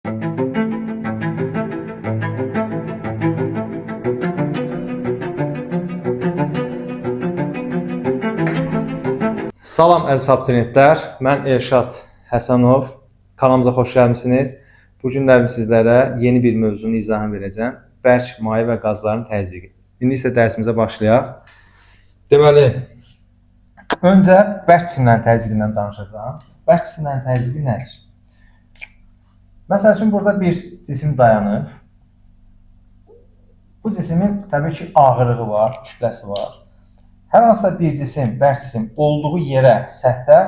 Salam əziz abituriyentlər, mən Elşad Həsənov. Kanalımıza xoş gəlmisiniz. Bu günlərim sizlərə yeni bir mövzunun izahını verəcəm. Bərk maye və qazların təzyiqi. İndi isə dərsimizə başlayaq. Deməli, öncə bərk cisimlərin təzyiqindən danışacağam. Bərk cisimlərin təzyiqi nədir? Məsəl üçün, burada bir cisim dayanıb. Bu cismin təbii ki, ağırlığı var, kütləsi var. Hər hansısa bir cisim, bərk cisim olduğu yerə, səthə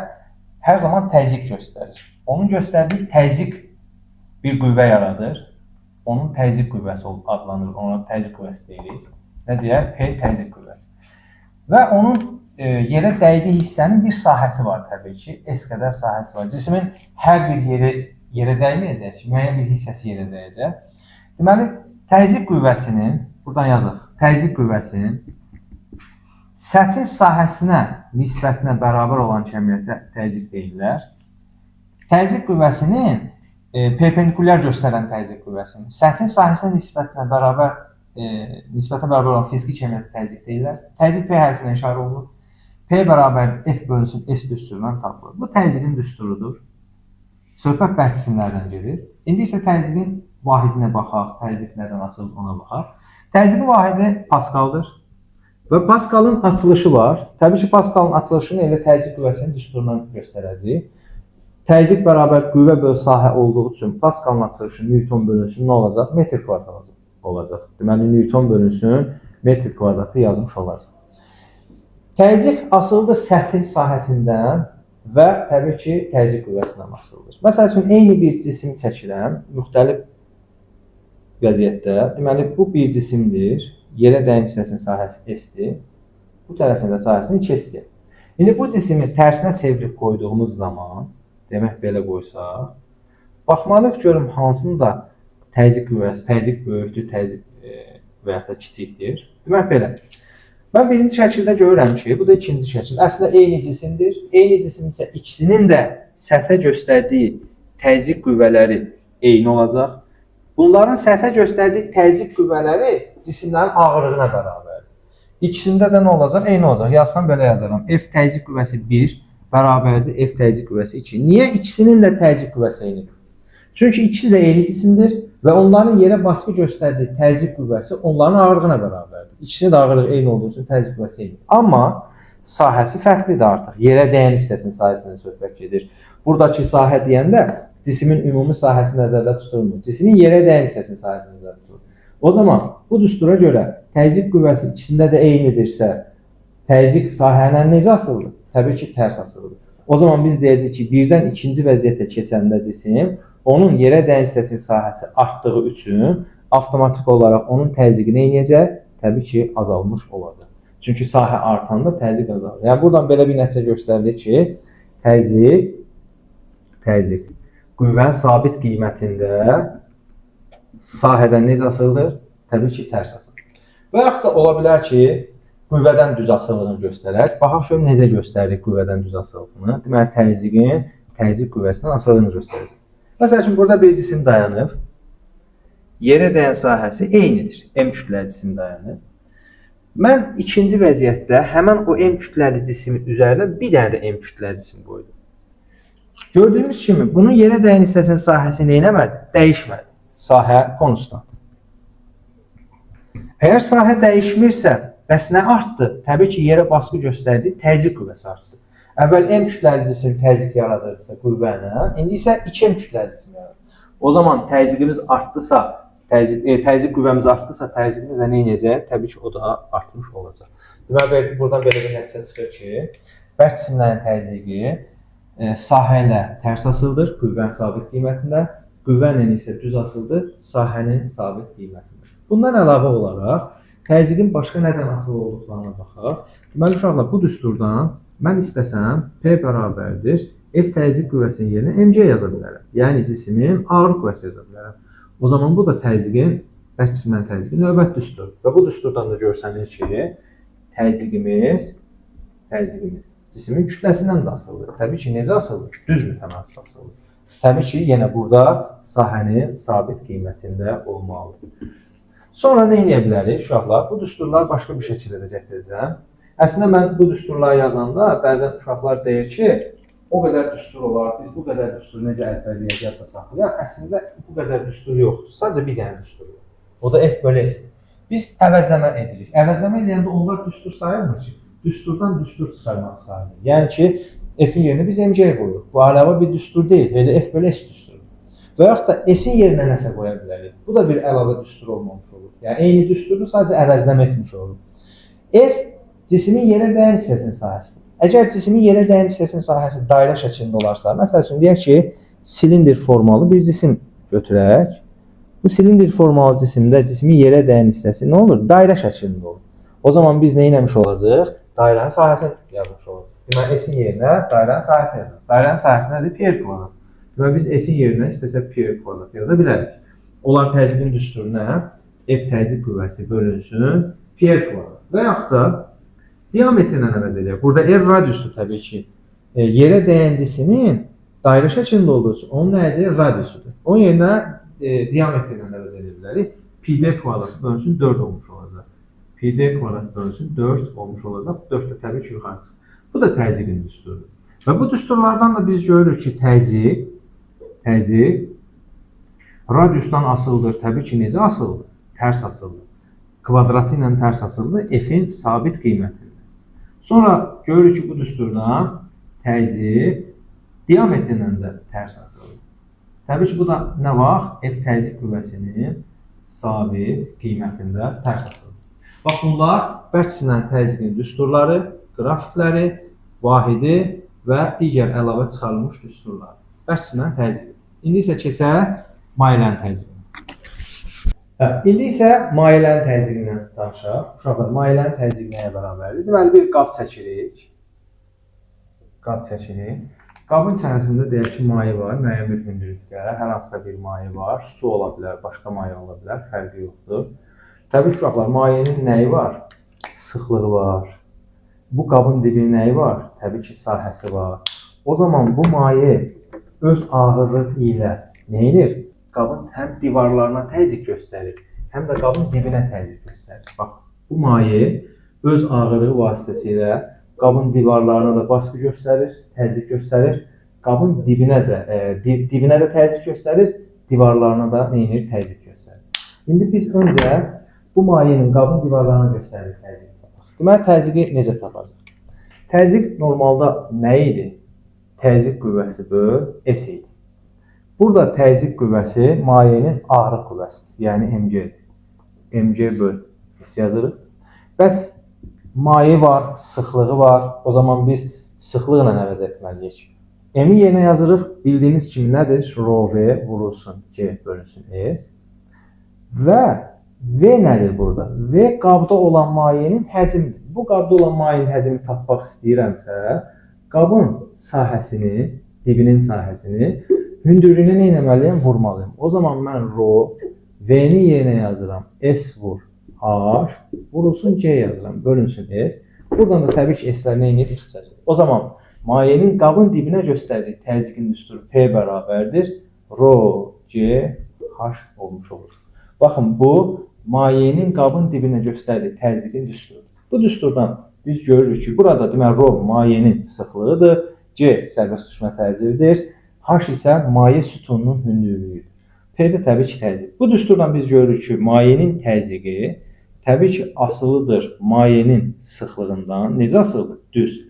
hər zaman təzyiq göstərir. Onun göstərdiyi təzyiq bir qüvvə yaradır. Onun təzyiq qüvvəsi adlanır. Ona təzyiq qüvvəsi deyirik. Nə deyək? P təzyiq qüvvəsi. Və onun yerə dəydiyi hissənin bir sahəsi var təbii ki. S qədər sahəsi var. Cismin hər bir yeri yerə dəyməyəcək ki, müəyyən bir hissəsi yerə dəyəcək. Deməli, təzyiq qüvvəsinin, buradan yazaq, təzyiq qüvvəsinin səthin sahəsinə nisbətinə bərabər olan kəmiyyətə təzyiq deyirlər. Təzyiq qüvvəsinin perpendikulyar göstərən təzyiq qüvvəsinin səthin sahəsinə nisbətinə bərabər olan fiziki kəmiyyətə təzyiq deyirlər. Təzyiq P hərfinə işarə olunur. P bərabərdir F bölünsün S düsturundan tapılır. Bu təzyiqin düsturudur. Söhbət bərk cisimlərdən gedir. İndi isə təzyiqin vahidinə baxaq. Təzyiq nədən asılıdır ona baxaq. Təzyiqin vahidi Paskaldır. Və Paskalın açılışı var. Təbii ki, Paskalın açılışını elə təzyiq qüvvəsinin düsturundan göstərəcəyik. Təzyiq bərabər qüvvə böl sahə olduğu üçün Paskalın açılışı Newton bölünsün nə olacaq? Metr kvadrat olacaq. Deməli, Newton bölünsün metr kvadratı yazmış olacaq. Təzyiq asılıdır səthin sahəsindən və təbii ki, təzyiq qüvvəsindən asılıdır. Məsəl üçün, eyni bir cisim çəkirəm müxtəlif vəziyyətdə. Deməli, bu bir cisimdir. Yerə dəyən hissəsinin sahəsi S-dir. Bu tərəfində sahəsinin 2S-dir. İndi bu cisimi tərsinə çevirib qoyduğumuz zaman, demək belə qoysaq, baxmalıyıq görüm hansının da təzyiq qüvvəsi, təzyiq böyükdür, təzyiq və yaxud da kiçikdir. Demək belə. Mən birinci şəkildə görürəm ki, bu da ikinci şəkil. Əslində eyni cisimdir. Eyni cisim isə ikisinin də səthə göstərdiyi təzyiq qüvvələri eyni olacaq. Bunların səthə göstərdiyi təzyiq qüvvələri cisimlərin ağırlığına bərabərdir. İkisində də nə olacaq? Eyni olacaq. Yazsam belə yazaram. F təzyiq qüvvəsi 1 bərabərdir F təzyiq qüvvəsi 2. Niyə ikisinin də təzyiq qüvvəsi eynidir? Çünki ikisi də eyni cisimdir və onların yerə baskı göstərdiyi təzyiq qüvvəsi onların ağırlığına bərabərdir. İkisinin də ağırlığı eyni olduğu üçün təzyiq qüvvəsi eynidir. Amma sahəsi fərqlidir artıq. Yerə dəyən hissəsinin sahəsindən söhbət gedir. Buradakı sahə deyəndə cismin ümumi sahəsi nəzərdə tutulmur. Cismin yerə dəyən hissəsinin sahəsi nəzərdə tutulur. O zaman bu düstura görə təzyiq qüvvəsi ikisində də eynidirsə, təzyiq sahədən necə asılıdır? Təbii ki, tərs asılıdır. O zaman biz deyəcəyik ki, birdən ikinci vəziyyətə keçəndə cisim, onun yerə dəyən hissəsinin sahəsi artdığı üçün avtomatik olaraq onun təzyiqi nə edəcək? Təbii ki, azalmış olacaq. Çünki sahə artanda təzyiq azalır. Yəni buradan belə bir nəticə göstərilir ki, təzyiq qüvvənin sabit qiymətində sahədən necə asılıdır? Təbii ki, tərs asılıdır. Və yaxud da ola bilər ki, qüvvədən düz asılılığını göstərək. Baxaq görüm necə göstəririk qüvvədən düz asılılığını. Deməli, təzyiqin təzyiq qüvvəsindən asılılığını göstərəcək. Məsəl üçün, burada bir cisim dayanıb. Yerə dəyən sahəsi eynidir. M kütləli cisim dayanıb. Mən ikinci vəziyyətdə həmən o M kütləli cismin üzərinə bir dənə də M kütləli cisim qoydum. Gördüyümüz kimi, bunun yerə dəyən hissəsinin sahəsi nə eləmədi? Dəyişmədi. Sahə konstant. Əgər sahə dəyişmirsə, bəs nə artdı? Təbii ki, yerə baskı göstərdi, təzyiq qüvvəsi artdı. Əvvəl M kütləli cisim təzyiq yaradırdısa qüvvə ilə, indi isə 2M kütləli cisim yaradır. O zaman təzyiqimiz artdısa, təzyiq qüvvəmiz artdısa, təzyiqimiz də nə edəcək? Təbii ki, o da artmış olacaq. Deməli, buradan belə bir nəticə çıxır ki, bərk cisimlərin təzyiqi sahə ilə tərs asılıdır, qüvvənin sabit qiymətində, qüvvə ilə isə düz asılıdır, sahənin sabit qiymətində. Bundan əlavə olaraq təzyiqin başqa nədən asılı olduqlarına baxaq. Deməli, uşaqlar, bu düsturdan mən istəsəm P bərabərdir F təzyiq qüvvəsinin yerinə mg yaza bilərəm. Yəni cismin ağırlıq qüvvəsi yaza bilərəm. O zaman bu da təzyiqin, bərk cisimlərin təzyiqi növbət düsturdur. Və bu düsturdan da görsənir ki, təzyiqimiz cismin kütləsindən də asılıdır. Təbii ki, necə asılıdır? Düz mütənasib asılıdır. Təbii ki, yenə burada sahənin sabit qiymətində olmalıdır. Sonra nə edə bilərik uşaqlar? Bu düsturlar başqa bir şəkildə də gətirəcəm. Əslində mən bu düsturları yazanda bəzən uşaqlar deyir ki, o qədər düstur olar, biz bu qədər düsturu necə əzbərləyək, yadda saxlayaq. Əslində bu qədər düstur yoxdur. Sadəcə bir dənə düstur var. O da F bölü S. Biz əvəzləmə edirik. Əvəzləmə eləyəndə onlar düstur sayılmır ki, düsturdan düstur çıxarmaq sayılır. Yəni ki, F-in yerinə biz MG qoyuruq. Bu əlavə bir düstur deyil, elə F bölü S düsturudur. Və yaxud da S-in yerinə nəsə qoya bilərik. Bu da bir əlavə düstur olmamış olur. Yəni eyni düsturu sadəcə əvəzləmə etmiş olur. S cismin yerə dəyən hissəsinin sahəsidir. Əgər cismin yerə dəyən hissəsinin sahəsi dairə şəklində olarsa, məsəl üçün deyək ki, silindir formalı bir cisim götürək. Bu silindir formalı cisimdə cismin yerə dəyən hissəsi nə olur? Dairə şəklində olur. O zaman biz nə etmiş olacağıq? Dairənin sahəsini yazmış olacağıq. Deməli, S-in yerinə dairənin sahəsini yazırıq. Dairənin sahəsi nədir? Pi r kvadrat. Deməli, biz S-in yerinə istəsək pi r kvadrat yaza bilərik. Onlar təzyiqin düsturuna F təzyiq qüvvəsi bölünsün pi r kvadrat. Və yaxud da diametrlə əvəz edək. Burada R radiusdur təbii ki. Yerə dəyən cismin dairə şəklində olduğu üçün onun nə edir? Radiusudur. Onun yerinə diametrlə əvəz edə bilərik. Pi d kvadrat bölünsün 4 olmuş olacaq. Pi d kvadrat bölünsün 4 olmuş olacaq. 4 də təbii ki yuxarı çıxır. Bu da təzyiqin düsturudur. Və bu düsturlardan da biz görürük ki, təzyiq radiusdan asılıdır. Təbii ki, necə asılıdır? Tərs asılıdır. Kvadratı ilə tərs asılıdır. F-in sabit qiymətində. Sonra görürük ki, bu düsturdan təzyiq diametrlə də tərs asılıdır. Təbii ki, bu da nə vaxt? F təzyiq qüvvəsinin sabit qiymətində tərs asılıdır. Bax, bunlar bərk cisimlərin təzyiqinin düsturları, qrafikləri, vahidi və digər əlavə çıxarılmış düsturlar. Bərk cisimlərin təzyiqi. İndi isə keçək mayələrin təzyiqinə. Hə, indi isə mayələrin təzyiqindən danışaq. Uşaqlar, mayələrin təzyiqi nəyə bərabərdir? Deməli, bir qab çəkirik. Qab çəkirik. Qabın içərisində deyək ki, maye var, müəyyən bir hündürlükdə, hər hansısa bir maye var. Su ola bilər, başqa maye ola bilər, fərqi yoxdur. Təbii ki, uşaqlar, mayenin nəyi var? Sıxlığı var. Bu qabın dibinin nəyi var? Təbii ki, sahəsi var. O zaman bu maye öz ağırlığı ilə nə edir? Qabın həm divarlarına təzyiq göstərir, həm də qabın dibinə təzyiq göstərir. Bax, bu maye öz ağırlığı vasitəsilə qabın divarlarına da baskı göstərir, təzyiq göstərir. Qabın dibinə də dibinə də təzyiq göstərir, divarlarına da nə edir? Təzyiq göstərir. İndi biz öncə bu mayenin qabın divarlarına göstərdiyi təzyiqi tapaq. Deməli, təzyiqi necə tapacaq? Təzyiq normalda nə idi? Təzyiq qüvvəsi böl S idi. Burada təzyiq qüvvəsi mayenin ağırlıq qüvvəsidir. Yəni mg-dir. Mg böl S yazırıq. Bəs maye var, sıxlığı var. O zaman biz sıxlıqla əvəz etməliyik. M-i yerinə yazırıq. Bildiyimiz kimi nədir? Rho V vurulsun G bölünsün S. Və V nədir burada? V qabda olan mayenin həcmidir. Bu qabda olan mayenin həcmini tapmaq istəyirəmsə, qabın sahəsini, dibinin sahəsini hündürlüyünə nə etməliyəm? Vurmalıyam. O zaman mən rho V-ni yerinə yazıram. S vur H vurulsun G yazıram. Bölünsün S. Buradan da təbii ki, S-lər nə edir? İxtisar edir. O zaman mayenin qabın dibinə göstərdiyi təzyiqin düsturu P bərabərdir. Rho G H olmuş olur. Baxın, bu mayenin qabın dibinə göstərdiyi təzyiqin düsturudur. Bu düsturdan biz görürük ki, burada deməli rho mayenin sıxlığıdır, C sərbəst uçma təzyiqidir, H isə maye sütununun hündürlüyüdür. P də təbii ki, təzyiq. Bu düsturdan biz görürük ki, mayenin təzyiqi təbii ki, asılıdır mayenin sıxlığından. Necə asılıdır? Düz.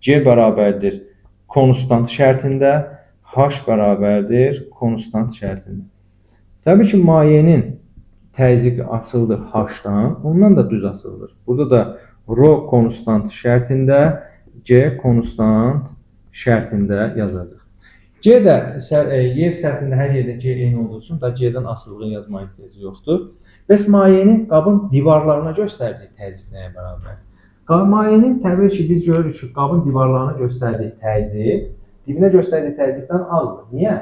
C bərabərdir konstant şərtində, H bərabərdir konstant şərtində. Təbii ki, mayenin təzyiqi asılıdır H-dan, ondan da düz asılıdır. Burada da rho konstant şərtində, C konstant şərtində yazacaq. C də yer səthində hər yerdə C eyni olduğu üçün da C-dən asılılığını yazmağa ehtiyacı yoxdur. Bəs mayenin qabın divarlarına göstərdiyi təzyiq nəyə bərabərdir? Mayenin təbii ki, biz görürük ki, qabın divarlarına göstərdiyi təzyiq dibinə göstərdiyi təzyiqdən azdır. Niyə?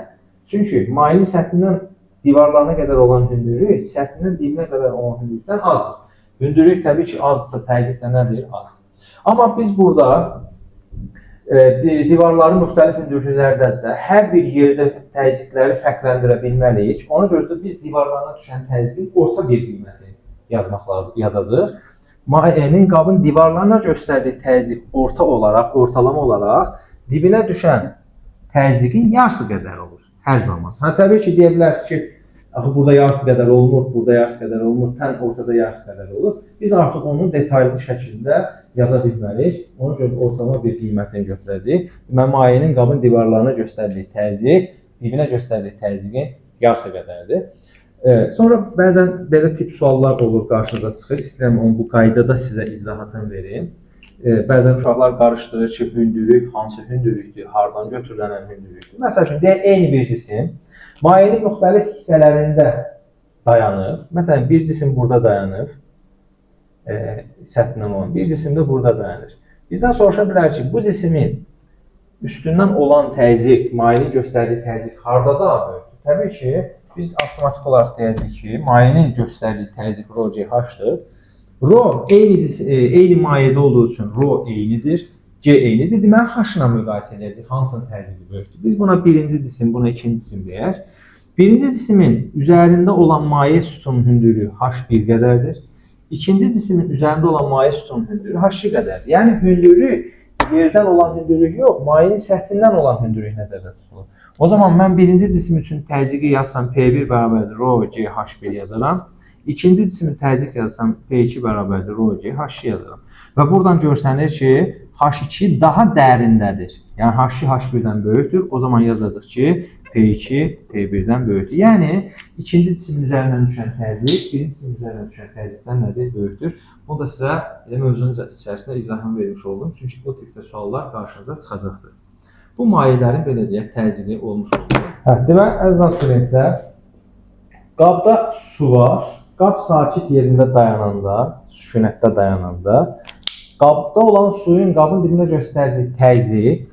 Çünki mayenin səthindən divarlarına qədər olan hündürlük səthindən dibinə qədər olan hündürlükdən azdır. Hündürlük təbii ki, azdırsa təzyiq də nədir? Azdır. Amma biz burada Divarları müxtəlif hündürlüklərdədir də. Hər bir yerdə təzyiqləri fərqləndirə bilməliyik. Ona görə də biz divarlarına düşən təzyiqin orta bir qiymətini yazmaq lazım, yazacağıq. Mayenin qabın divarlarına göstərdiyi təzyiq orta olaraq, ortalama olaraq dibinə düşən təzyiqin yarısı qədər olur hər zaman. Hə, təbii ki, deyə bilərsiniz ki, axı burada yarısı qədər olmur, burada yarısı qədər olmur, tən ortada yarısı qədər olur. Biz artıq onu detaylı şəkildə yaza bilməliyik. Ona görə ortalama bir qiymətini götürəcəyik. Deməli, mayenin qabın divarlarına göstərdiyi təzyiq, dibinə göstərdiyi təzyiqin yarısı qədərdir. Sonra bəzən belə tip suallar olur, qarşınıza çıxır. İstəyirəm onu bu qaydada sizə izahatını verim. Bəzən uşaqlar qarışdırır ki, hündürlük hansı hündürlükdür, hardan götürülən hündürlükdür. Məsəl üçün, deyək, eyni bir cisim mayenin müxtəlif hissələrində dayanır. Məsələn, bir cisim burada dayanır, səthindən olan bir cisim də burada dayanır. Bizdən soruşa bilər ki, bu cisimin üstündən olan təzyiq, mayenin göstərdiyi təzyiq harda daha böyükdür? Təbii ki, biz avtomatik olaraq deyəcəyik ki, mayenin göstərdiyi təzyiq rho GH-dır. Rho eyni mayedə olduğu üçün rho eynidir, C eynidir. Deməli, H ilə müqayisə edəcəyik, hansının təzyiqi böyükdür. Biz buna birinci cisim, buna ikinci cisim deyək. Birinci cisimin üzərində olan maye sütunun hündürlüyü H1 qədərdir. İkinci cisimin üzərində olan maye sütunun hündürlüyü H2 qədərdir. Yəni, hündürlük yerdən olan hündürlük yox, mayenin səthindən olan hündürlük nəzərdə tutulur. O zaman mən birinci cisim üçün təzyiqi yazsam P1 bərabərdir rho G H1 yazaram. İkinci cismin təzyiq yazsam P2 bərabərdir rho G H2 yazaram. Və buradan görsənir ki, H2 daha dərindədir. Yəni H2 H1-dən böyükdür. O zaman yazacaq ki, P2 P1-dən böyükdür. Yəni ikinci cismin üzərindən düşən təzyiq birinci cismin üzərindən düşən təzyiqdən nədir? Böyükdür. Bunu da sizə elə mövzunun içərisində izahını vermiş oldum. Çünki bu tipdə suallar qarşınıza çıxacaqdır. Bu mayələrin belə deyək təzyiqi olmuş oldu. Hə, deməli əziz abituriyentlər, qabda su var. Qab sakit yerində dayananda, sükunətdə dayananda, qabda olan suyun qabın dibində göstərdiyi təzyiq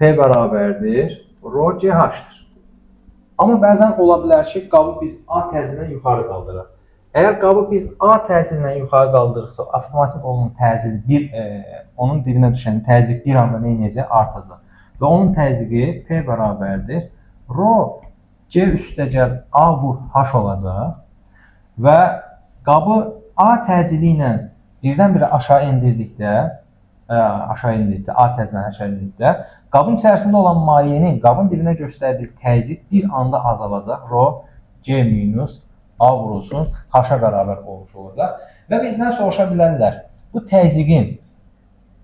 P bərabərdir rho GH-dır. Amma bəzən ola bilər ki, qabı biz A təzyiqindən yuxarı qaldıraq. Əgər qabı biz A təzyiqindən yuxarı qaldırırsa, avtomatik onun təzyiqi onun dibinə düşən təzyiq bir anda nə edəcək? Artacaq. Və onun təzyiqi P bərabərdir rho C üstəgəl A vur H olacaq. Və qabı A təzyiqi ilə birdən-birə aşağı endirdikdə, A təzyiqindən aşağı endirdikdə, qabın içərisində olan mayenin qabın dibinə göstərdiyi təzyiq bir anda azalacaq. Rho C minus A vurulsun H-a bərabər olmuş olacaq. Və bizdən soruşa bilərlər, bu təzyiqin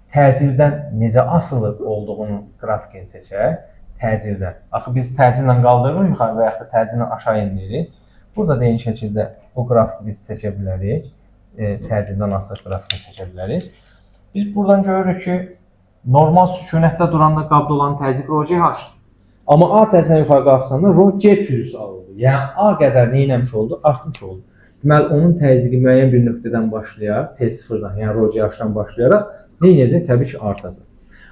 təcildən necə asılı olduğunu qrafikini çəkək. Təcildən. Axı biz təcillə qaldırırıq yuxarı və yaxud da təcillə aşağı endiririk. Burada da eyni şəkildə o qrafiki biz çəkə bilərik. Təcildən asılı qrafikini çəkə bilərik. Biz buradan görürük ki, normal sükunətdə duranda qabda olan təzyiq rho GH. Amma A təzyiqindən yuxarı qalxsanda rho C plus A oldu. Yəni A qədər nə etmiş oldu? Artmış oldu. Deməli, onun təzyiqi müəyyən bir nöqtədən başlayaraq, P0-dan, yəni rho GH-dan başlayaraq nə edəcək? Təbii ki, artacaq.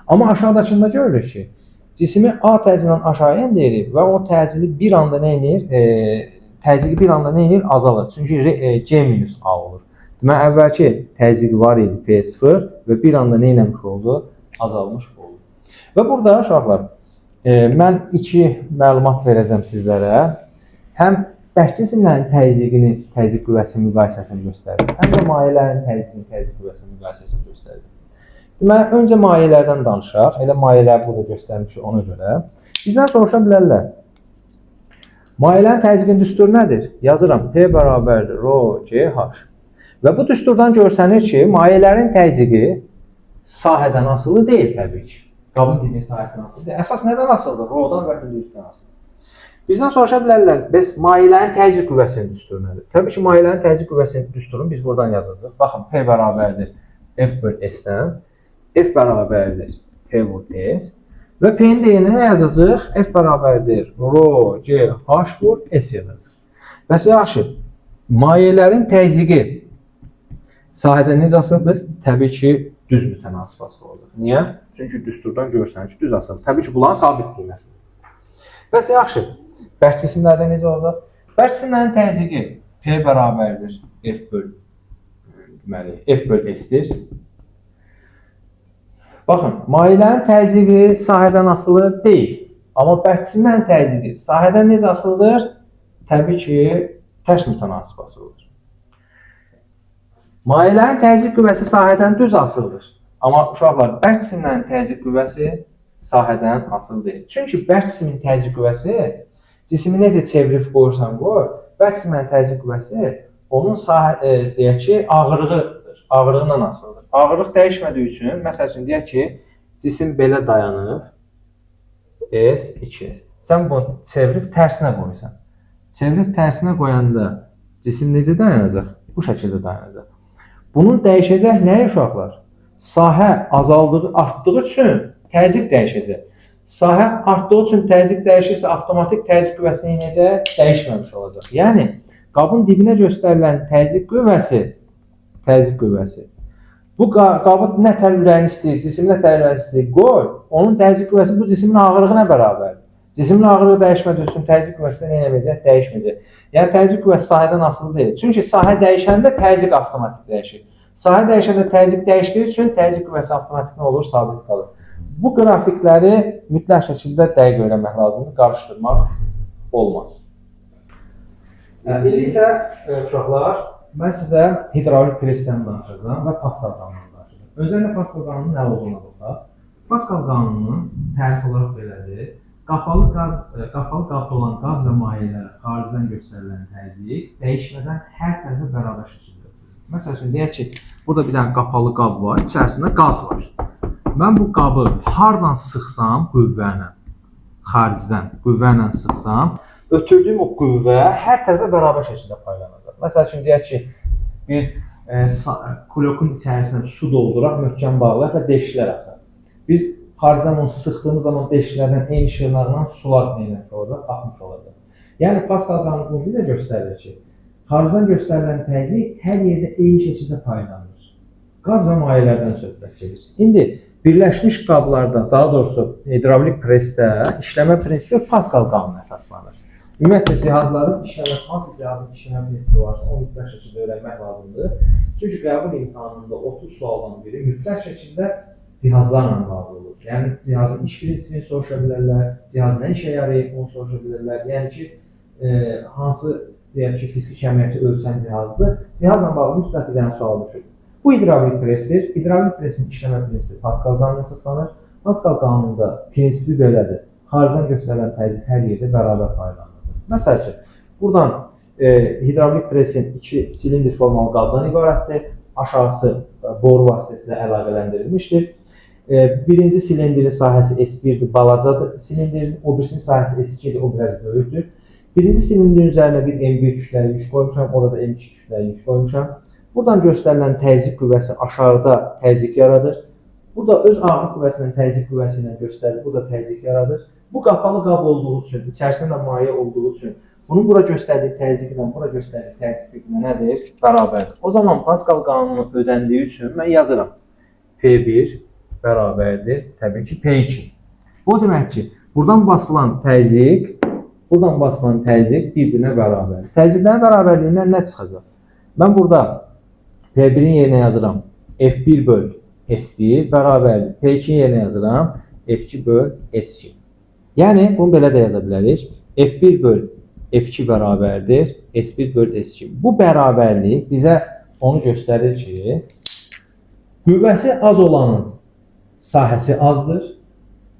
Amma aşağıdakında görürük ki, cismi A təzyiqindən aşağı endirir və o təzyiqi bir anda nə edir? Təzyiqi bir anda nə edir? Azalır. Çünki C minus A olur. Deməli, əvvəlki təzyiq var idi P0 və bir anda nə etmiş oldu? Azalmış oldu. Və burada uşaqlar, mən iki məlumat verəcəm sizlərə. Həm bərk cisimlərin təzyiqini, təzyiq qüvvəsinin müqayisəsini göstərir, həm də mayələrin təzyiqini, təzyiq qüvvəsinin müqayisəsini göstərəcəm. Deməli, öncə mayelərdən danışaq. Elə mayeləri burada göstərmişik ona görə. Bizdən soruşa bilərlər. Mayələrin təzyiqin düsturu nədir? Yazıram. P bərabərdir rho G H. Və bu düsturdan görsənir ki, mayələrin təzyiqi sahədən asılı deyil təbii ki. Qabın dibinin sahəsindən asılı deyil. Əsas nədən asılıdır? Rho-dan və hündürlükdən asılıdır. Bizdən soruşa bilərlər, bəs mayələrin təzyiq qüvvəsinin düsturu nədir? Təbii ki, mayələrin təzyiq qüvvəsinin düsturunu biz buradan yazacağıq. Baxın, P bərabərdir F böl S-dən. F bərabərdir P vur S. Və P-nin dəyərini nə yazacağıq? F bərabərdir rho G H vur S yazacağıq. Bəs yaxşı, mayələrin təzyiqi sahədə necə asılıdır? Təbii ki, düz mütənasib asılı olacaq. Niyə? Çünki düsturdan görsənir ki, düz asılıdır. Təbii ki, bunların sabit qiymətidir. Bəs yaxşı, bərk cisimlərdə necə olacaq? Bərk cisimlərin təzyiqi P bərabərdir F böl, deməli, F böl S-dir. Baxın, mayələrin təzyiqi sahədən asılı deyil. Amma bərk cisimlərin təzyiqi sahədən necə asılıdır? Təbii ki, tərs mütənasib asılıdır. Mayələrin təzyiq qüvvəsi sahədən düz asılıdır. Amma uşaqlar, bərk cisimlərin təzyiq qüvvəsi sahədən asılı deyil. Çünki bərk cismin təzyiq qüvvəsi cismi necə çevirib qoyursan qoy, bərk cisimlərin təzyiq qüvvəsi onun sahə deyək ki, ağırlığıdır. Ağırlığından asılıdır. Ağırlıq dəyişmədiyi üçün, məsəl üçün deyək ki, cisim belə dayanıb S, 2S. Sən bunu çevirib tərsinə qoyursan. Çevirib tərsinə qoyanda cisim necə dayanacaq? Bu şəkildə dayanacaq. Bunun dəyişəcək nəyi uşaqlar? Sahə azaldığı, artdığı üçün təzyiq dəyişəcək. Sahə artdığı üçün təzyiq dəyişirsə, avtomatik təzyiq qüvvəsi necə dəyişməmiş olacaq. Yəni qabın dibinə göstərilən təzyiq qüvvəsi. Bu qabı nə tər ürəyini istəyir, cisim nə tər ürəyini istəyir, qoy. Onun təzyiq qüvvəsi bu cismin ağırlığına bərabərdir. Cismin ağırlığı dəyişmədiyi üçün təzyiq qüvvəsi də nə eləməyəcək? Dəyişməyəcək. Yəni təzyiq qüvvəsi sahədən asılı deyil. Çünki sahə dəyişəndə təzyiq avtomatik dəyişir. Sahə dəyişəndə təzyiq dəyişdiyi üçün təzyiq qüvvəsi avtomatik nə olur? Sabit qalır. Bu qrafikləri mütləq şəkildə dəqiq öyrənmək lazımdır, qarışdırmaq olmaz. İndi isə uşaqlar, mən sizə hidravlik pressdən danışacağam və Paskal qanunundan danışacağam. Öncəliklə Paskal qanununun nə olduğuna baxaq. Paskal qanununun tərif olaraq belədir. Qapalı qabda olan qaz və mayelərə xaricdən göstərilən təzyiq dəyişmədən hər tərəfə bərabər şəkildə ötürür. Məsəl üçün deyək ki, burada bir dənə qapalı qab var, içərisində qaz var. Mən bu qabı hardan sıxsam qüvvə ilə, xaricdən qüvvə ilə sıxsam, ötürdüyüm o qüvvə hər tərəfə bərabər şəkildə paylanacaq. Məsəl üçün deyək ki, bir kulyokun içərisinə su dolduraq, möhkəm bağlayaq və deşiklər açaq. Biz xaricdən onu sıxdığımız zaman deşiklərdən eyni şırnaqla sular neyləmiş olacaq, axmış olacaq. Yəni Paskal qanunu bunu bizə göstərir ki, xaricdən göstərilən təzyiq hər yerdə eyni şəkildə paylanır. Qaz və mayelərdən söhbət gedir. İndi birləşmiş qablarda, daha doğrusu hidravlik presdə işləmə prinsipi Paskal qanununa əsaslanır. Ümumiyyətlə cihazların işləmə, hansı cihazın işləmə prinsipi varsa, onu mütləq şəkildə öyrənmək lazımdır. Çünki qəbul imtahanında 30 sualdan biri mütləq şəkildə cihazlarla bağlı olur. Yəni cihazın iş prinsipini soruşa bilərlər, cihaz nə işə yarayır, onu soruşa bilərlər. Yəni ki, hansı deyək ki, fiziki kəmiyyəti ölçən cihazdır. Cihazla bağlı mütləq bir dənə sual düşür. Bu hidravlik presdir. Hidravlik presin işləmə prinsipi Paskal qanununa əsaslanır. Paskal qanununda prinsipi belədir. Xaricdən göstərilən təzyiq hər yerdə bərabər paylanılacaq. Məsəl üçün, buradan hidravlik presin iki silindr formalı qabdan ibarətdir. Aşağısı boru vasitəsilə əlaqələndirilmişdir. Birinci silindirin sahəsi S1-dir, balacadır silindirin, o birisinin sahəsi S2-dir, o biraz böyükdür. Birinci silindirin üzərinə bir M1 kütləli yük qoymuşam, orada M2 kütləli yük qoymuşam. Buradan göstərilən təzyiq qüvvəsi aşağıda təzyiq yaradır. Burada öz ağırlıq qüvvəsindən təzyiq qüvvəsi ilə göstərilir, burada təzyiq yaradır. Bu qapalı qab olduğu üçün, içərisində də maye olduğu üçün bunun bura göstərdiyi təzyiqlə bura göstərdiyi təzyiq bir-birinə nədir? Bərabərdir. O zaman Paskal qanunu ödəndiyi üçün mən yazıram. P1 bərabərdir təbii ki P2. Bu demək ki, buradan basılan təzyiq, bir-birinə bərabərdir. Təzyiqlərin bərabərliyindən nə çıxacaq? Mən burada P1-in yerinə yazıram F1 böl S1 bərabərdir. P2-in yerinə yazıram F2 böl S2. Yəni bunu belə də yaza bilərik. F1 böl F2 bərabərdir S1 böl S2. Bu bərabərlik bizə onu göstərir ki, qüvvəsi az olanın sahəsi azdır,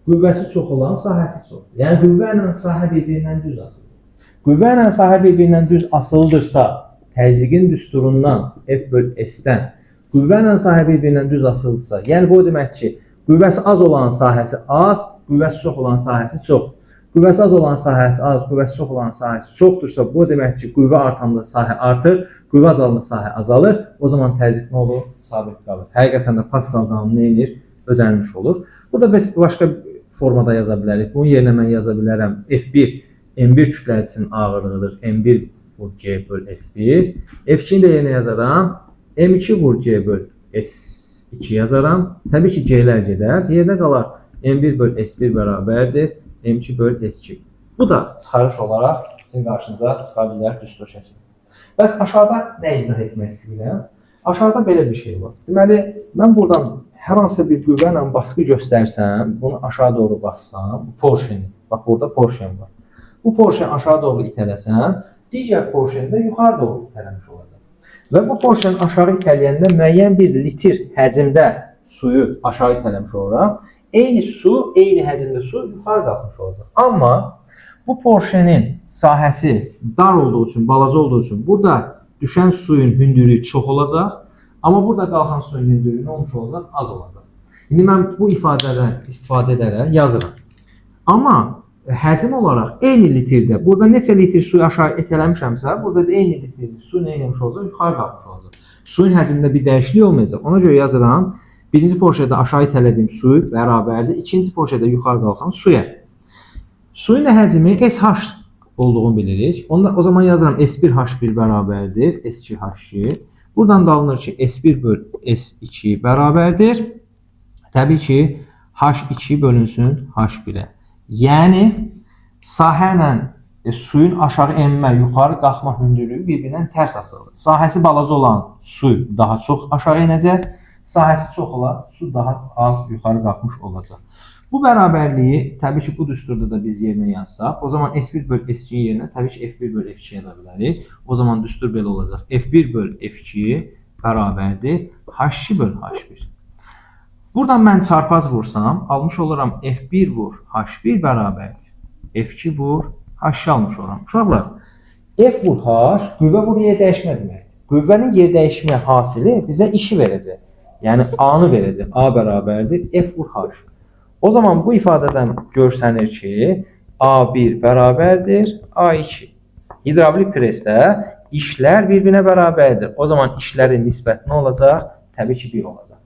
qüvvəsi çox olan sahəsi çoxdur. Yəni qüvvə ilə sahə bir-birindən düz asılıdır. Qüvvə ilə sahə bir-birindən düz asılıdırsa, təzyiqin düsturundan F böl S-dən qüvvə ilə sahə bir-birindən düz asılıdırsa, yəni bu o demək ki, qüvvəsi az olan sahəsi az, qüvvəsi çox olan sahəsi çox. Qüvvəsi az olan sahəsi az, qüvvəsi çox olan sahəsi çoxdursa, bu o demək ki, qüvvə artanda sahə artır, qüvvə azalanda sahə azalır. O zaman təzyiq nə olur? Sabit qalır. Həqiqətən də Paskal qanunu nə edir? Ödənilmiş olur. Burada biz başqa formada yaza bilərik. Bunun yerinə mən yaza bilərəm F1 M1 kütləcisinin ağırlığıdır. M1 vur G böl S1. F2-ni də yerinə yazaram. M2 vur G böl S2 yazaram. Təbii ki, G-lər gedər. Yerdə qalar M1 böl S1 bərabərdir M2 böl S2. Bu da çıxarış olaraq sizin qarşınıza çıxa bilər düstur şəkildə. Bəs aşağıda nə izah etmək istəyirəm? Aşağıda belə bir şey var. Deməli, mən buradan hər hansısa bir qüvvə ilə baskı göstərsəm, bunu aşağı doğru bassam, porşeni, bax burada porşen var. Bu porşeni aşağı doğru itələsəm, digər porşeni də yuxarı doğru itələmiş olacaq. Və bu porşeni aşağı itələyəndə müəyyən bir litr həcmdə suyu aşağı itələmiş oluram. Eyni su, eyni həcmdə su yuxarı qalxmış olacaq. Amma bu porşenin sahəsi dar olduğu üçün, balaca olduğu üçün burada düşən suyun hündürlüyü çox olacaq. Amma burada qalxan suyun hündürlüyü nə olmuş olacaq? Az olacaq. İndi mən bu ifadədən istifadə edərək yazıram. Amma həcm olaraq eyni litrdə, burada neçə litr suyu aşağı itələmişəmsə, burada da eyni litrlik su nə etmiş olacaq? Yuxarı qalxmış olacaq. Suyun həcmində bir dəyişiklik olmayacaq. Ona görə yazıram, birinci porşedə aşağı itələdiyim su bərabərdir ikinci porşedə yuxarı qalxan suya. Suyun da həcmi SH olduğunu bilirik. Onda o zaman yazıram S1H1 bərabərdir S2H2. Buradan da alınır ki, S1 böl S2 bərabərdir. Təbii ki, H2 bölünsün H1-ə. Yəni, sahə ilə suyun aşağı enmə, yuxarı qalxma hündürlüyü bir-birindən tərs asılıdır. Sahəsi balaca olan su daha çox aşağı enəcək, sahəsi çox olan su daha az yuxarı qalxmış olacaq. Bu bərabərliyi təbii ki, bu düsturda da biz yerinə yazsaq, o zaman S1 böl S2-nin yerinə təbii ki, F1 böl F2 yaza bilərik. O zaman düstur belə olacaq. F1 böl F2 bərabərdir H2 böl H1. Buradan mən çarpaz vursam, almış oluram F1 vur H1 bərabərdir F2 vur H2 almış oluram. Uşaqlar, F vur H qüvvə vur yer dəyişmə deməkdir. Qüvvənin yer dəyişmə hasili bizə işi verəcək. Yəni A-nı verəcək. A bərabərdir F vur H. O zaman bu ifadədən görsənir ki, A1 bərabərdir A2. Hidravlik presdə işlər bir-birinə bərabərdir. O zaman işlərin nisbəti nə olacaq? Təbii ki, 1 olacaq.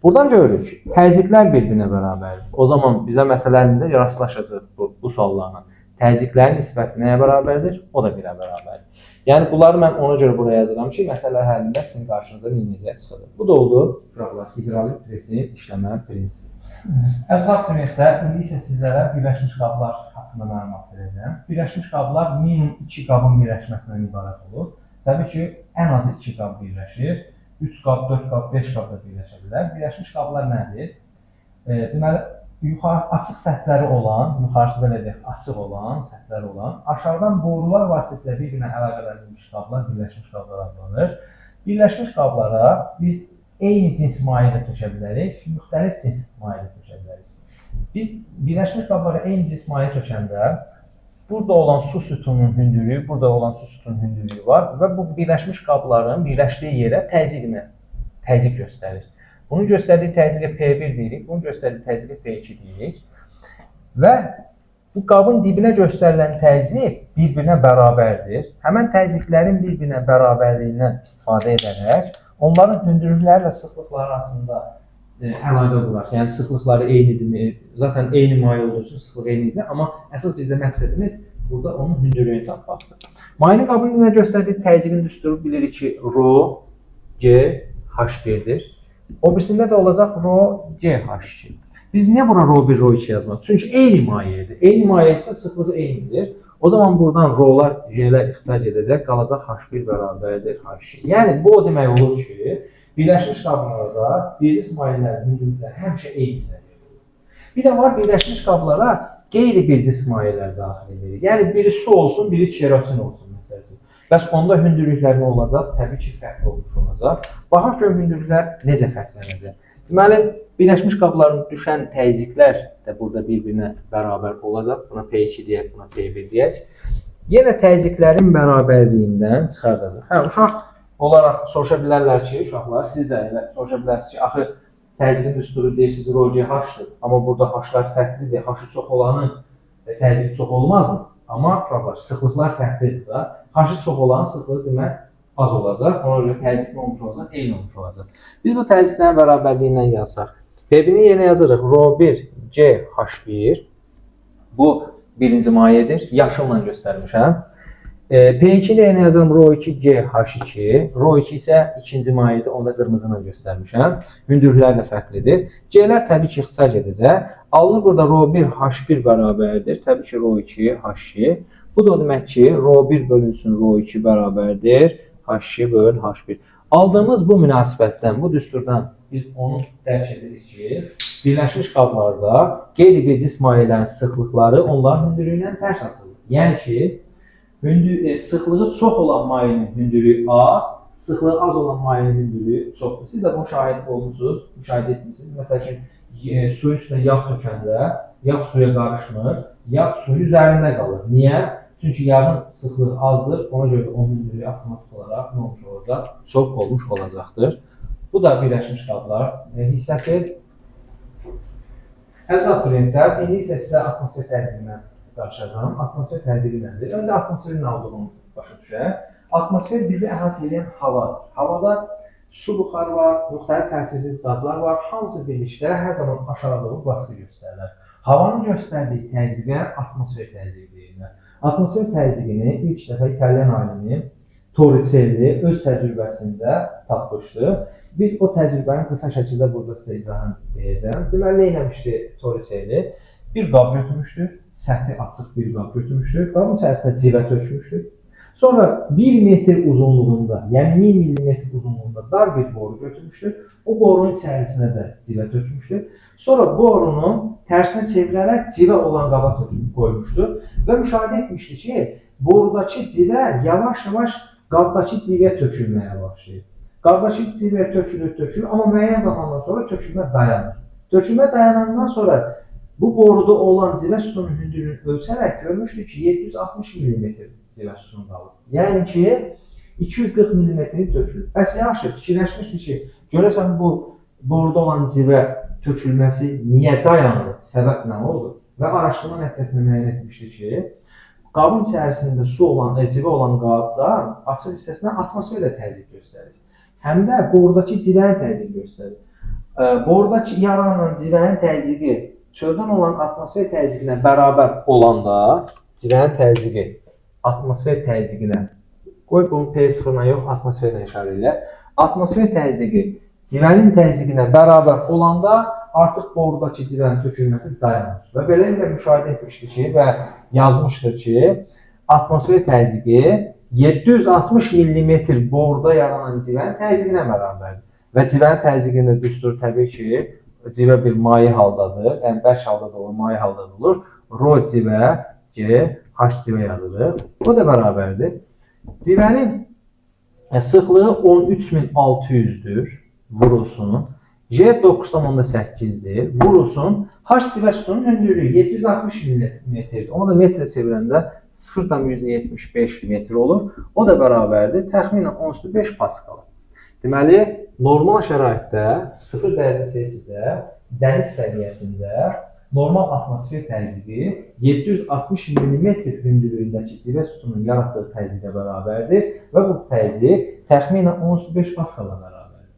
Buradan görürük ki, təzyiqlər bir-birinə bərabərdir. O zaman bizə məsələlərində rastlaşacaq bu suallarla. Təzyiqlərin nisbəti nəyə bərabərdir? O da 1-ə bərabərdir. Yəni bunları mən ona görə buraya yazıram ki, məsələ həllində sizin qarşınıza necə çıxacaq. Bu da oldu uşaqlar, hidravlik presin işləmə prinsipi. Əziz abituriyentlər, indi isə sizlərə birləşmiş qablar haqqında məlumat verəcəm. Birləşmiş qablar minimum 2 qabın birləşməsindən ibarət olur. Təbii ki, ən azı 2 qab birləşir. 3 qab, 4 qab, 5 qab da birləşə bilər. Birləşmiş qablar nədir? Deməli, yuxarı açıq səthləri olan, yuxarısı belə deyək, açıq olan, səthləri olan, aşağıdan borular vasitəsilə bir-birinə əlaqələndirilmiş qablar birləşmiş qablar adlanır. Birləşmiş qablara biz eyni cins maye də tökə bilərik, müxtəlif cins maye də tökə bilərik. Biz birləşmiş qablara eyni cins maye tökəndə burada olan su sütununun hündürlüyü, burada olan su sütununun hündürlüyü var və bu birləşmiş qabların birləşdiyi yerə təzyiq göstərir. Bunun göstərdiyi təzyiqə P1 deyirik, bunun göstərdiyi təzyiqə P2 deyirik. Və bu qabın dibinə göstərilən təzyiq bir-birinə bərabərdir. Həmən təzyiqlərin bir-birinə bərabərliyindən istifadə edərək onların hündürlükləri və sıxlıqları arasında əlaqə quraq. Yəni sıxlıqları eynidirmi? Zaten eyni maye olduğu üçün sıxlıq eynidir, amma əsas bizdə məqsədimiz burada onun hündürlüyünü tapmaqdır. Mayenin qabın dibinə göstərdiyi təzyiqin düsturu bilirik ki, rho G H1-dir. O birisində də olacaq rho G H2. Biz niyə bura rho 1, rho 2 yazmadıq? Çünki eyni mayedir. Eyni maye isə sıxlığı eynidir. O zaman buradan rho'lar, G-lər ixtisar edəcək, qalacaq H1 bərabərdir H2. Yəni bu o demək olur ki, birləşmiş qablarda bircis mayələrin hündürlükləri həmişə eyni səviyyədə olur. Bir də var birləşmiş qablara qeyri-bircis mayələr daxil edilir. Yəni biri su olsun, biri kerosin olsun məsəl üçün. Bəs onda hündürlüklər nə olacaq? Təbii ki, fərqli olmuş olacaq. Baxaq görüm hündürlüklər necə fərqlənəcək. Deməli, birləşmiş qabların düşən təzyiqlər də burada bir-birinə bərabər olacaq. Buna P2 deyək, buna P1 deyək. Yenə təzyiqlərin bərabərliyindən çıxardacaq. Hə, uşaq olaraq soruşa bilərlər ki, uşaqlar, siz də elə soruşa bilərsiniz ki, axı təzyiqin düsturu deyirsiniz rho G H-dır, amma burada H-lar fərqlidir. H-ı çox olanın təzyiqi çox olmazmı? Amma uşaqlar, sıxlıqlar fərqlidir da. H-ı çox olan sıxlığı demək az olacaq. Ona görə təzyiq nə olmuş olacaq? Eyni olmuş olacaq. Biz bu təzyiqlərin bərabərliyindən yazsaq, P1-in yerinə yazırıq rho 1 G H1. Bu birinci mayedir. Yaşılla göstərmişəm. P2-ni də yerinə yazıram rho 2 G H2. Rho 2 isə ikinci mayedir. Onu da qırmızı ilə göstərmişəm. Hündürlüklər də fərqlidir. G-lər təbii ki, ixtisar edəcək. Alınır burada rho 1 H1 bərabərdir. Təbii ki, rho 2 H2. Bu da o demək ki, rho 1 bölünsün rho 2 bərabərdir H2 böl H1. Aldığımız bu münasibətdən, bu düsturdan biz onu dərk edirik ki, birləşmiş qablarda qeyri-bir cis mayələrin sıxlıqları onların hündürlüyü ilə tərs asılıdır. Yəni ki, sıxlığı çox olan mayenin hündürlüyü az, sıxlığı az olan mayenin hündürlüyü çoxdur. Siz də bunu şahid olmusunuz, müşahidə etmişsiniz. Məsəl üçün, suyun üstünə yağ tökəndə yağ suya qarışmır, yağ suyun üzərində qalır. Niyə? Çünki yağın sıxlığı azdır, ona görə də onun hündürlüyü avtomatik olaraq nə olmuş olacaq? Çox olmuş olacaqdır. Bu da birləşmiş qablar hissəsi. Əziz abituriyentlər, indi isə sizə atmosfer təzyiqindən danışacağam. Atmosfer təzyiqi nədir? Öncə atmosferin nə olduğunu başa düşək. Atmosfer bizi əhatə edən havadır. Havada su buxarı var, müxtəlif təsirsiz qazlar var. Hamısı birlikdə hər zaman aşağı doğru baskı göstərirlər. Havanın göstərdiyi təzyiqə atmosfer təzyiqi deyirlər. Atmosfer təzyiqini ilk dəfə İtalyan alimi Torricelli öz təcrübəsində tapmışdı. Biz o təcrübəni qısa şəkildə burada sizə izahını deyəcəm. Deməli, nə eləmişdi Torricelli? Bir qab götürmüşdü, səthi açıq bir qab götürmüşdü. Qabın içərisində civə tökmüşdü. Sonra 1 metr uzunluğunda, yəni 1000 millimetr uzunluğunda dar bir boru götürmüşdü. O borunun içərisinə də civə tökmüşdü. Sonra borunu tərsinə çevirərək civə olan qaba qoymuşdu və müşahidə etmişdi ki, borudakı civə yavaş-yavaş qabdakı civəyə tökülməyə başlayır. Qabdakı civəyə tökülür, amma müəyyən zamandan sonra tökülmə dayanır. Tökülmə dayanandan sonra bu boruda olan civə sütunun hündürlüyünü ölçərək görmüşdü ki, 760 mm civə sütunu qalır. Yəni ki, 240 mm tökülür. Bəs yaxşı, fikirləşmişdi ki, görəsən bu boruda olan civə tökülməsi niyə dayandı? Səbəb nə oldu? Və araşdırma nəticəsində müəyyən etmişdi ki, qabın içərisində su olan, civə olan qabda açıq hissəsinə atmosfer də təzyiq göstərir. Həm də borudakı civənin təzyiqi göstərir. Borudakı yaranan civənin təzyiqi çöldən olan atmosfer təzyiqinə bərabər olanda, civənin təzyiqi atmosfer təzyiqinə, qoy bunu P0-la yox, atmosferlə işarə eləyək. Atmosfer təzyiqi civənin təzyiqinə bərabər olanda artıq borudakı civənin tökülməsi dayanır. Və beləliklə müşahidə etmişdi ki və yazmışdır ki, atmosfer təzyiqi 760 millimetr boruda yaranan civənin təzyiqinə bərabərdir. Və civənin təzyiqində düstur təbii ki, civə bir maye haldadır. Yəni bərk halda da olur, maye halda da olur. Ro civə, G, H civə yazılır. O da bərabərdir. Civənin sıxlığı 13.600-dür. Vurulsun. J 9,8-dir. Vurulsun. H civə sütunun hündürlüyü 760 millimetrdir. Onu da metrə çevirəndə 0,175 metr olur. O da bərabərdir. Təxminən 10,5 paskal. Deməli, normal şəraitdə 0 dərəcə Selsidə dəniz səviyyəsində normal atmosfer təzyiqi 760 millimetr hündürlüyündəki civə sütunun yaratdığı təzyiqə bərabərdir və bu təzyiq təxminən 10,5 paskala bərabərdir.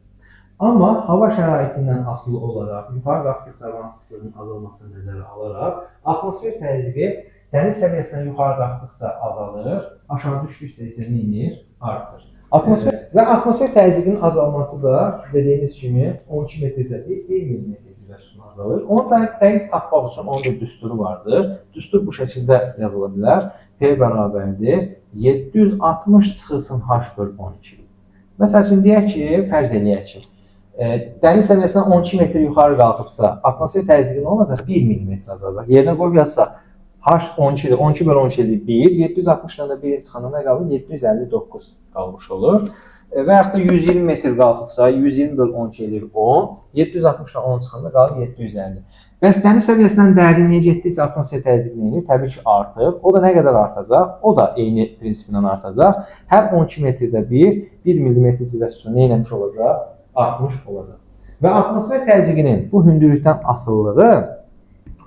Amma hava şəraitindən asılı olaraq, yuxarı qalxdıqca havanın sıxlığının azalmasını nəzərə alaraq, atmosfer təzyiqi dəniz səviyyəsindən yuxarı qalxdıqca azalır, aşağı düşdükcə isə nə edir? Artır. Atmosfer və atmosfer təzyiqinin azalması da dediyimiz kimi 12 metrdə 1 millimetr civə sütunu azalır. Onu dəqiq tapmaq üçün onun bir düsturu vardır. Düstur bu şəkildə yazıla bilər. P bərabərdir 760 çıxılsın H böl 12. Məsəl üçün deyək ki, fərz eləyək ki, dəniz səviyyəsindən 12 metr yuxarı qalxıbsa, atmosfer təzyiqi nə olacaq? 1 millimetr azalacaq. Yerinə qoyub yazsaq, H 12-dir. 12 böl 12 eləyir 1. 760-dan da 1 çıxanda nə qalır? 759 qalmış olur. Və yaxud da 120 metr qalxıbsa, 120 böl 12 eləyir 10. 760-dan 10 çıxanda qalır 750. Bəs dəniz səviyyəsindən dərinliyə getdikcə atmosfer təzyiqi nə edir? Təbii ki, artır. O da nə qədər artacaq? O da eyni prinsiplə artacaq. Hər 12 metrdə 1 millimetr civə sütunu nə eləmiş olacaq? Artmış olacaq. Və atmosfer təzyiqinin bu hündürlükdən asılılığı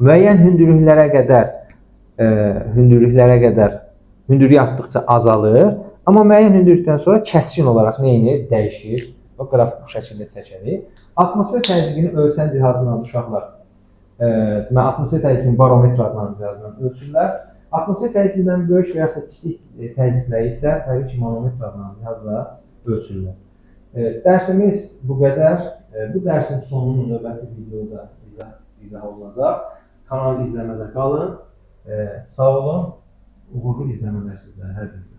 müəyyən hündürlüklərə qədər hündürlük artdıqca azalır. Amma müəyyən hündürlükdən sonra kəskin olaraq nə edir? Dəyişir. O qrafik bu şəkildə çəkərik. Atmosfer təzyiqini ölçən cihazla uşaqlar, deməli atmosfer təzyiqini barometr adlanan cihazla ölçürlər. Atmosfer təzyiqindən böyük və yaxud da kiçik təzyiqləri isə təbii ki, manometr adlanan cihazla ölçürlər. Dərsimiz bu qədər. Bu dərsin sonunu növbəti videoda izah olunacaq. Kanalı izləmədə qalın. Sağ olun. Uğurlu izləmələr sizlərə, hər birinizə.